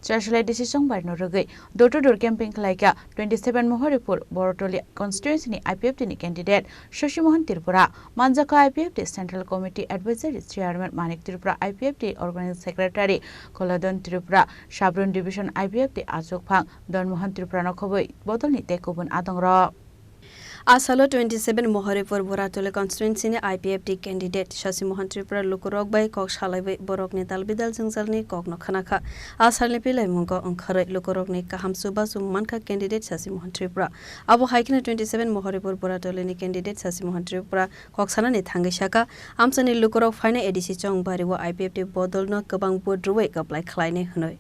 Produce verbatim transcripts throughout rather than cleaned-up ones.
Chasle decision bai no rwgwi door to door camping khlaikha twenty seven Mohoripur Borotoli constituency ni I P F T ni candidate Shashi Mohan Tripura, manjakha I P F T Central Committee Advisory Chairman Manik Tripura, I P F T Organizing Secretary Kolodon Tripura, Sabrun Division I P F T achukphang Don Mohan Tripura no khobwi bodol ni tei kubun adong rok. A salo twenty seven Mohoripur Boratoli constituency ni I P F T candidate Shashi Mohan Tripura lukurok bai kok salaiwi borokni dalbidal jwngjalni kokno khnakha. A salni pilaimungo wngkharwi lukurokni kaham chubachu mankha candidate Shashi Mohan Tripura. Abo hai kheno twenty seven Mohoripur Boratoli ni candidate Shashi Mohan Tripura kok sanani thangwi sakha, amchaini lukurok phainai A D C Chongbari o I P F T bodolno kwbang vote rwwi kwplai khlainai hwnwi.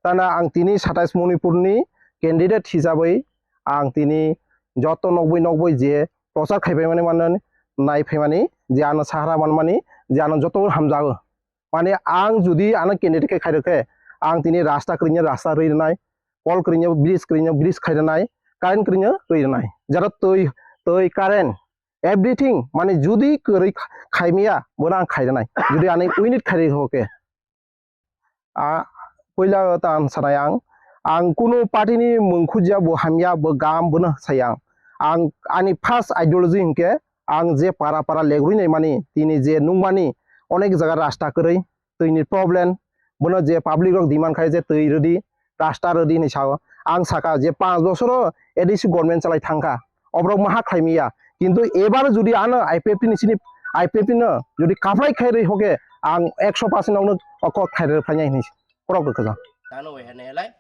Tana ang tini satais Manipurni candidate hisabai ang tini joto nokboi nokboi je prochar khaipai mani mani nai phaimani je ano sahara manmani je ano joto hamjago. Mane ang jodi ano candidate khe khairokhe ang tini rasta kwrwino rasta rwi rwnai, kol kwrwino bridge kwrwino bridge khai rwnai, current kwrwino rwi rwnai. Jara twi, twi current everything mane jodi kwrwi kha-, khaimaya bono ang khai rwnai. Jodi ani unit khairokhe. A, puila ta ang sanai ang, ang kunu party ni mung khujya bo hamya bo gam bono sai ang. Ang ani first ideology hinkhe ang je para para legrwi nai mani tini je nungmani onek jaga rasta kwrwi twini problem bono je public rok demand khai je twi rwdi rasta rwdi hinwi sao. Ang saka je panch bosoro A D C government chalai thangkha. Oborok maha khlaimiya. Kintu ebar jodi ano I P F T ni sini I P F T no jodi kaplai khai rwi hoke ang ekso percent nokno o kok khai rwi phainai hinwi korok rwkha jang. Tano wai hene lai.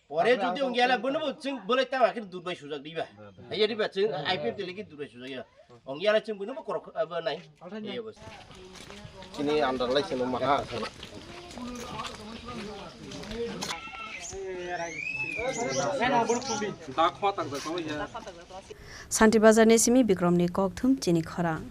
Pore jodi ongya lai bono bo chwng bolai ta akhir durbai sujak diba. Haiya diba chwng I P F T leki durbai sujak ya. Ongya lai chwng bono bo korok abo nai. Iya bos. Chini andar lai sino maha. Santi Bazar ni simi Bikrom ni kokthum chini khorang.